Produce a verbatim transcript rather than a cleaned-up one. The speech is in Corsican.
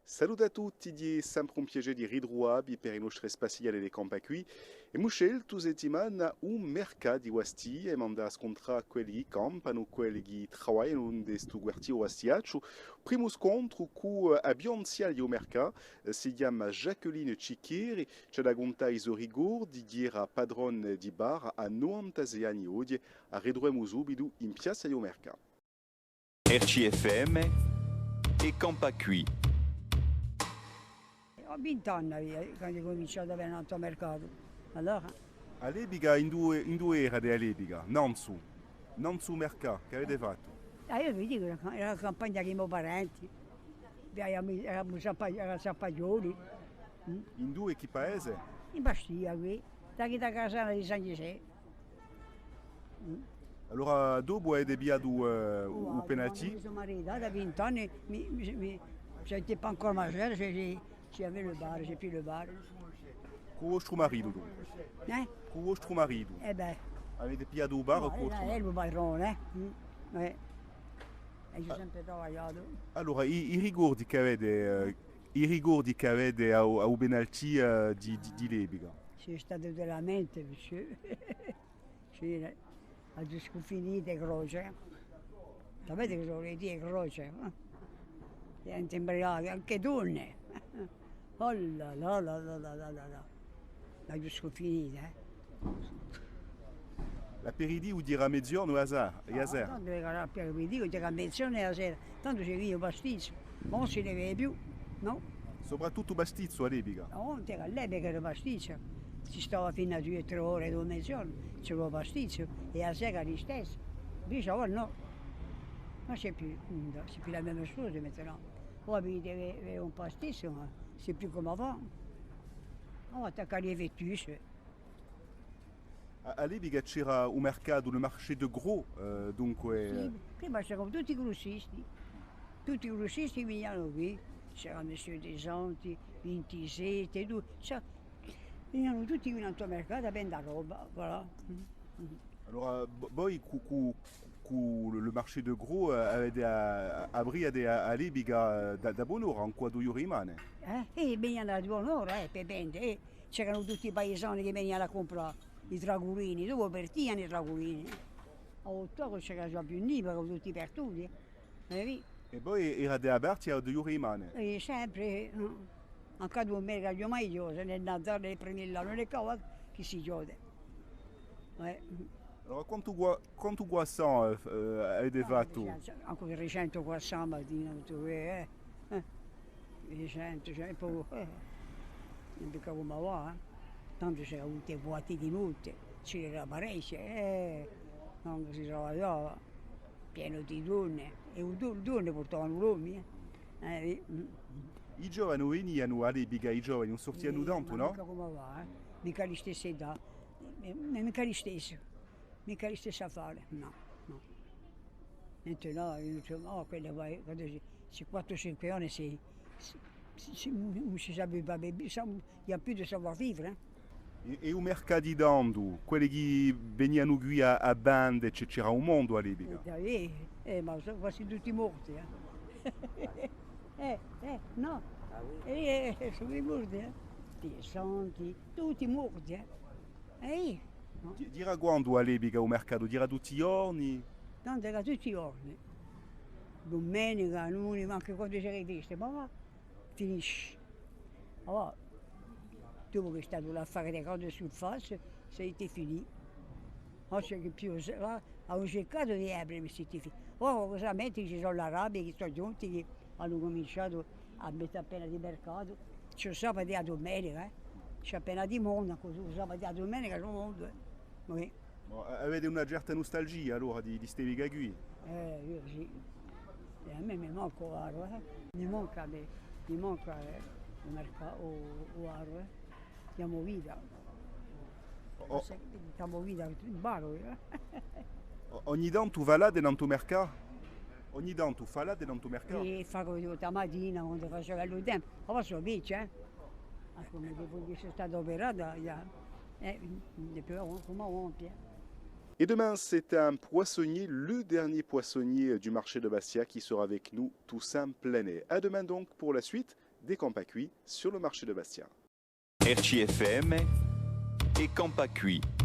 Salute à tutti, hè sempre un piacè di ritruvà vi per i nostri spassighjate di Campà quì. Emu sceltu sta settimana u mercatu di Bastia, emu andatu à scuntrà quelli chì campanu, quelli chì travaglianu in stu quartieru bastiacciu. Primu scontru cù, eh, a più anziana di u mercatu, eh, si chjama Jacqueline Ciccheri, ci hà da cuntà i so ricordi, chì era patrona di bar à novantasei anni oghje, a ritruvemu subitu in piazza di u mercatu. R C F M, È campà quì. Ho vint'anni avia, quandu aghju cuminciatu à vene à u mercatu. Allora? À l'epica, induve, induve erate à l'epica? Nanzu, nanzu u mercatu, chì avete fattu? Ah, eiu vi dicu, era, era a campagna di i mo parenti. Eramu, eramu zampa-, era zampaghjoli. Mm. Induve, chì paese? In Bastia quì, da chì, da Casana di San Ghjisè. Mm. Allora, dopu avete pigliatu, eh, u, u penalty? Quandu mi sò maritata, à vint'anni, mi, mi, mi, j'étais pas encore majeure, j'ai, j'ai, j'avais le bar, j'ai pris le bar. Cù u vostru maritu, dunque? Eh? Cù u vostru maritu? Eh bè. Avete pigliatu u bar cù u vostru maritu? Nò, era ellu u patrone, eh? Mm. Eh. È aghju sempre travagliatu. Allora, i, i ricordi chì avete, eh, i ricordi chì avete à u, à u penalty, eh, di, di, di l'epica? C'est statu veramente, monsieur. Sì, eh. Aghju scuffinatu e croce. Sapete cosa vole dì croce, eh? Ghjente imbriaca, ancu donne. Oh là là. L'aghju scuffinata, eh. L'aperitivu era meziornu, a sera, a sera? Ah, tandu era l'aperitivu, era meziornu è a sera. Tandu si beia u pastizzu, ma ùn si ne beve più, nò? Soprattuttu pastizzu à l'epica? Nò, ùn era, à l'epica era pastizzu. Si stava finu à duie, trè ore dopu meziornu, c'era u pastizzu, è a sera listessu. Invece avà nò. Ma c'est plus, c'est plus la même chose maintenant. Avà vi bevete un pastizzu, ma c'est plus comme avant. Avà attaccanu i vettucci. À, à l'epica c'era u mercatu, le marché de gros, eh, dunque. Sì, prima c'eranu tutti i grussisti, tutti i grussisti venianu quì, c'era Monsieur Desanti, vintisette, tu-, cioè, venianu tutti quì nantu à u mercatu à vende a roba, voilà. Mm, mm. Allora, vo-, voi cù, cù, cù le, le marché de gros, eh, avete a, a, apriate à, à l'epica, eh, da, da bon'ora, ancu à duie ore di mane? Eh? Eh, venianu à bon'ora, eh, per vende, eh. C'eranu tutti i paisani chì venianu à cumprà, i tragulini, dopu partianu i tragulini. À ottu ore ùn c'era più nimu, eranu tutti partuti. Eh, oui. È voi erate aperti à duie ore di mane? Eh, sempre, eh. Ancu à dumenica, aghju mai chjosu, nè Natale, nè primi d'annu, nè cavata, chì si chjode. Eh. Allora, quantu cro-, quantu croissant, eh, f-, eh, avete fattu? Ancu trecentu croissant a matina, tuttu, eh. Eh, duiecentu, cioè, è po, eh, ùn dicu cum'è avà, eh. Tandu s'era avutu i buati di notte, c'era parechje, eh, quandu si travagliava, pienu di donne, è u do-, donne purtavanu l'omi, eh. Eh, eh, mm, mm. I giovani venianu à l'epica, i giovani ùn surtianu tantu, nò? Micca cum'è avà, eh. Micca à listessa età, eh, eh, micca listessu. Micca listessu affare, nò, nò. Maintenant, eh, oh, quelle, ouais, quand j'ai, j'ai quatre ou cinq ans, c'est, c'est, c'est, ùn si sà più, va bè, il y a plus de savoir-vivre, hein. È, è u mercatu di tandu, quelli chì venianu quì à, à vende, c'è, c'era un mondu à l'epica. Eh, eh, eh, ma sò quasi tutti morti, eh. Eh, eh, nò. Ah oui? Eh, eh, sò tutti morti, eh. Desanti, tutti morti, eh. Eh, nò? Di-, era quandu à l'epica u mercatu? Era tutti i ghjorni? Tandu era tutti i ghjorni. Dumenica, lunedì, ancu quandu c'era e feste, ma finisce. Allora, dopu chì hè statu l'affare di grande surface, ça a été fini. Ùn ci hè più, avemu circatu di apre, ma c'est fini. Ora, curiosamente, ci sò l'Arabi chì sò ghjunti, chì anu cuminciatu à mette appena di mercatu. Ci hè u sabatu è a dumenica, eh. Ci hè appena di mondu, cusì u sabatu è a dumenica ci hè mondu, eh. Oui. Ma, eh, avete una certa nustalgia allora di, di st'epica quì? Eh, eiu sì. È à mè mi manca u bar, eh. Mi manca à mè, mi manca, eh, u merca-, u, u bar, eh. Cambiemu vita. Oh. Cambiemu vita, u bar, eh. O-, ogni tantu falate nantu à u mercatu? Ogni tantu falate nantu à u mercatu? È facu tutta a matina, quandu facia bellu tempu. Avà sò vechja, eh. Ancu mè, dopu chì sò stata operata, ghjà, eh, ùn hè più cum'è avà, eh. Et demain, c'est un poissonnier, le dernier poissonnier du marché de Bastia qui sera avec nous, Toussaint Planet. À demain donc pour la suite È campà quì, sur le marché de Bastia. R C F M, È campà quì.